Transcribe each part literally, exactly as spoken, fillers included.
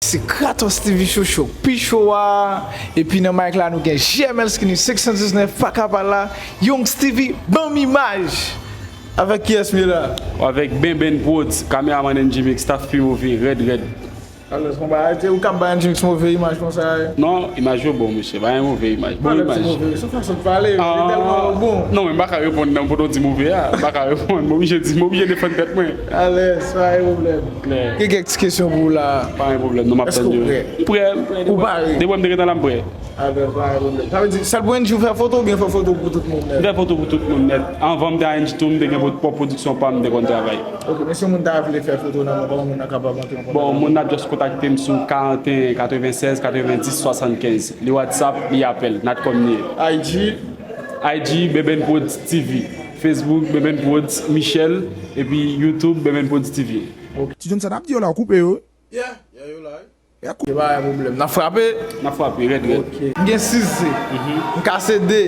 Se Kratos T V Show, show pi cho a. Epi nan mic la, nou gen J M L Skinny, six cent dix-neuf, Pakapala, Young Stevie, Banm Imaj. Avèk kiyès m ye la? Avèk Benben Prodz, kameraman N G Mix, staff pi move, rèd, rèd. Alò, se yon bagay, te ou k ap bay N G Mix move imaj konsa, e? Non, imaj yo bon, mesye, pa gen move imaj. Bon imaj. Move, se fason de pale, e tèlman bon. Non, men m pa ka reponn nan kote w di move a. M pa ka reponn, m oblije di, m oblije defann tèt mwen. Alèz, pa gen pwoblèm. Gen kèk ti kesyon pou ou la. Pa gen pwoblèm, non, m ap tann yo. Èske w prè? M prè, m prè. Ou pare? Depi m te gentan la, m prè. Alèz, pa gen pwoblèm. Sa vle di, sèl pou N G ou fè foto oubyen fè foto pou tout moun nèt? M fè foto pou tout moun nèt. Anvan m te a N G tou, m te gen pwòp pwodiksyon pa m, m te konn travay. Ok, men si yon moun ta vle fè foto nan mwen, kòman moun nan kapab antre an kontak avè w? Bon, moun nan just kontakte m sou karant en, katrevennsèz, katrevendis, swasannkenz. Li WhatsApp, li apèl, natcom li ye. I G? I G, Benben Prodz T V. Facebook, Benben Prodz Michel. Epi YouTube, Benben Prodz T V. Ti John, sa n ap di yo la, w koupe yo. Yeah, yeah, yo la, wi. Ya kou-, pa gen pwoblèm. N ap frape? N ap frape, rèd, rèd. Ok. M gen sis ze. M kase de.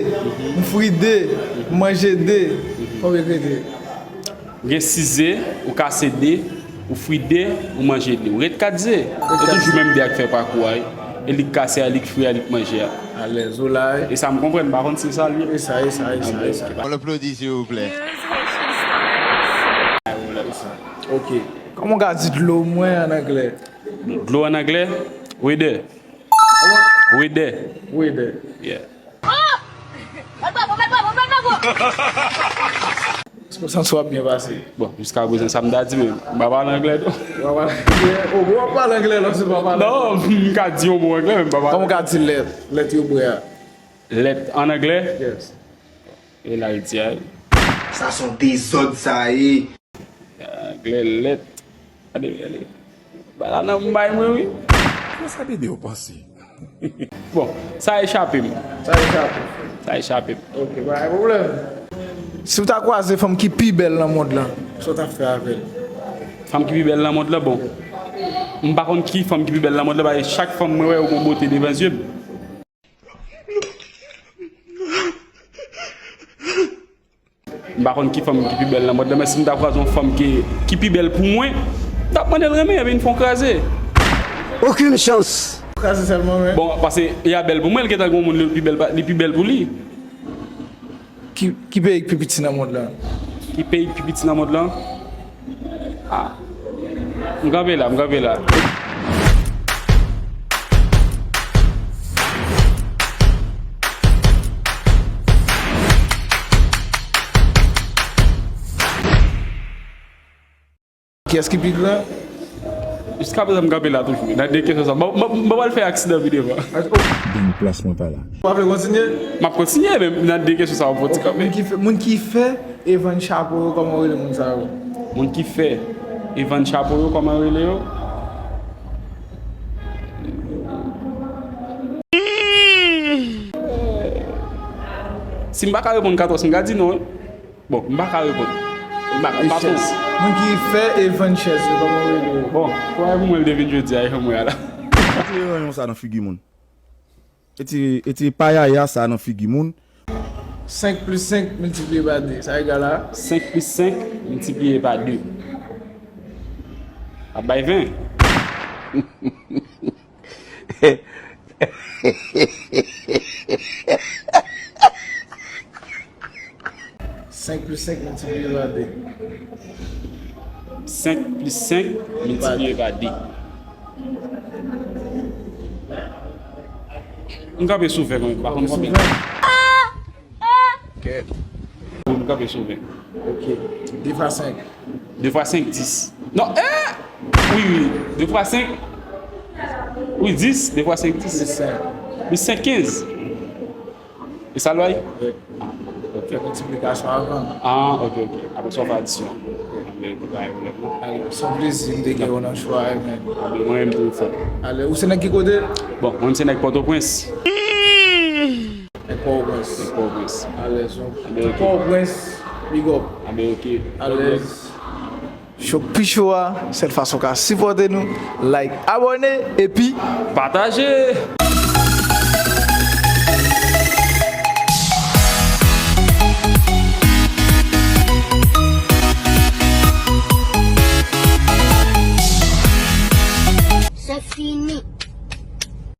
M fri de. M manje de. Konbyen k rete? Ou gen sis ze, ou kase de, ou fri de, ou manje de. Ou ret kat ze. E toujou menm de a k fè pakou a, wi. E li k kase a, li k fri a, li k manje a. Alèz, ou la, wi. E sa m konprann, m pa konn si sa l ye. E sa, e sa, e sa, e sa. On applaudit, s'il vous plaît. Ok. Kòman w ka di dlo mwen an anglè? Dlo an anglè? Weather. Weather. Weather. Yeah. San sou ap byen pase. Bon, jiska prezan, sa m ta di, men m pa pale anglè, non. Ou pa pale anglè? O, w ap pale anglè, non, se pa pale. Non, m ka di yon mo anglè, men m pa pale. Kòman w ka di lèt, lèt yo bwè a? Lèt an anglè? Yes. E la, Ayiti a. Sa se yon dezòd, sa ye. Anglè lèt. Gade, gade. Bagay la nan bay mwen, wi. Kòman sa ede w panse? Bon, sa echape m. Sa echape. Sa echape m. Ok, pa gen pwoblèm. Si w ta kwaze fanm ki pi bèl nan mond lan, sa w t ap fè avè l? Fanm ki pi bèl nan mond lan, bon. M pa konn ki fanm ki pi bèl nan mond lan, paske chak fanm mwen wè yo gon bote devan zye m. M pa konn ki fanm ki pi bèl nan mond lan, men si m ta kwaze yon fanm ki, ki pi bèl pou mwen, m t ap mande l renmen, epi n fè yon kraze. Okenn chans. Kraze sèlman, men. Bon, paske y a bèl pou mwen, l gentan gen yon moun li pi bèl pa, li pi bèl pou li. Ki, ki peyi k pi piti nan mond lan? Ki peyi k pi piti nan mond lan? Ah. M kanpe la, m kanpe la. Kiyès ki pi gran? Jiska prezan m kanpe la toujou. Nan de kesyon sa. Bon, bon, bon, m pral fè aksidan pi devan. Gen plas mwen pa la. W ap kontinye? M ap kontinye, men nan de kesyon sa, w ap fè ti kanpe. Moun ki fè, moun ki fè e vann chapo yo, kòman w rele moun sa yo? Moun ki fè e vann chapo yo, kòman w rele yo? Si m pa ka reponn katòz, m ka di non, wi. Bon, m pa ka reponn. M pa, m pa tro. Moun ki fè e vann chèz yo, kòman w rele yo? Bon, travay pou mwen, l te vin jodi a, e jan mwen a la. Ti rayon sa nan figi moun. E ti, e ti payaya sa nan figi moun. Senk plis senk miltipliye pa de, sa egal a? Senk plis senk miltipliye pa de. Ap bay ven. Senk plis senk miltipliye pa de. Senk plis senk miltipliye pa de. M kanpe sou ven, mwen pa konn konbyen. Ok. M kanpe sou ven. Ok. De fwa senk. De fwa senk, dis. Non, eh! Wi, wi. De fwa senk. Wi, dis. De fwa senk, dis. Dis senk. Dis senk, kenz. E sa l bay? Wi. Ah, ok. Fè miltiplikasyon avan. Ah, ok, ok. Apre sa, w fè adisyon. Anben, pa gen pwoblèm, non. Alò, se yon plezi m te gen w nan show a, man. Anben, mwen menm tou, frè. Alò, ou se nèg ki kote? Bon, mwen se nèg Pòtoprens. Nèg Pòtoprens. Nèg Pòtoprens. Alèz, non. Anben, ok. Pòtoprens, big up. Anben, ok. Alèz. Show pi cho a, sèl fason w ka sipòte nou, like, abòne, epi pataje! Sa fini. me.